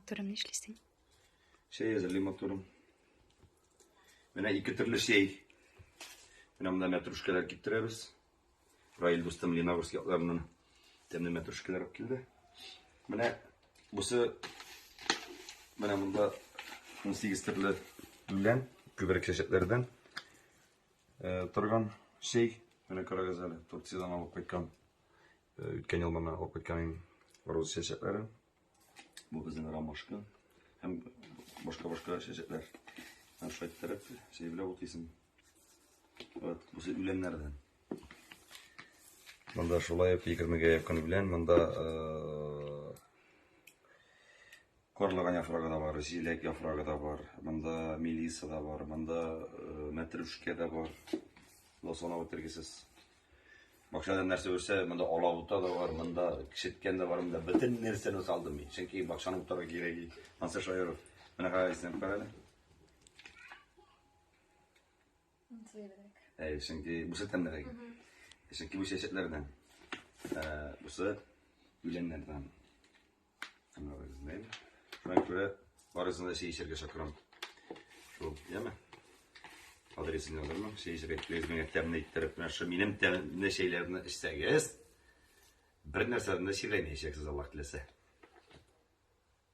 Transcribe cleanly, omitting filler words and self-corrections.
Матурым, нишлисең? Чәй әзерлим, матурым. Менә ике төрле чәй. Менә монда мәтрүшкәләр киптерәбез. Раил дустым Леногорск якларыннан тәмле мәтрүшкәләр алып килде. Менә бусы менә монда 18 төрле үлән, күбрәк чәчәкләрдән э, торган чәй. Менә карагыз әле, Турциядән алып кайткан. Э, үткән ел моны алып кайткан идем роза чәчәкләре. Бу безнең ромашка һәм башка-башка чәчәкләр. Һәм шулай иттереп чәй белән бутыйсың. Вот, бусы үләннәрдән. Монда шулай ук 20-гә якын үлән, монда э, карлыган яфрагы да бар, җиләк яфрагы да бар, монда мелиса да бар, монда э, мәтрүшкә дә бар. Монда санап бетергесез. Бакчада нәрсә үсә, монда алабута да бар, монда кишеткән дә бар, монда бөтен нәрсәне салдым мин. Чөнки бакчаны утарга кирәк. Ансы шаяру. Менә кара исән кара әле. Әй, чөнки бусы тәмлерәк. Чөнки бу чәчәкләрдән. Ә, бусы үләннәрдән. Шуңа күрә барысын да чәй эчәргә чакырам. Шул, яме? Адресын язырмын. Чәй эчәргә килегез, миңа тәмле иттереп, менә шу минем тәмле чәйләрне эчсәгез, бер нәрсәдән дә чирләмәячәксез, Аллаһ теләсә.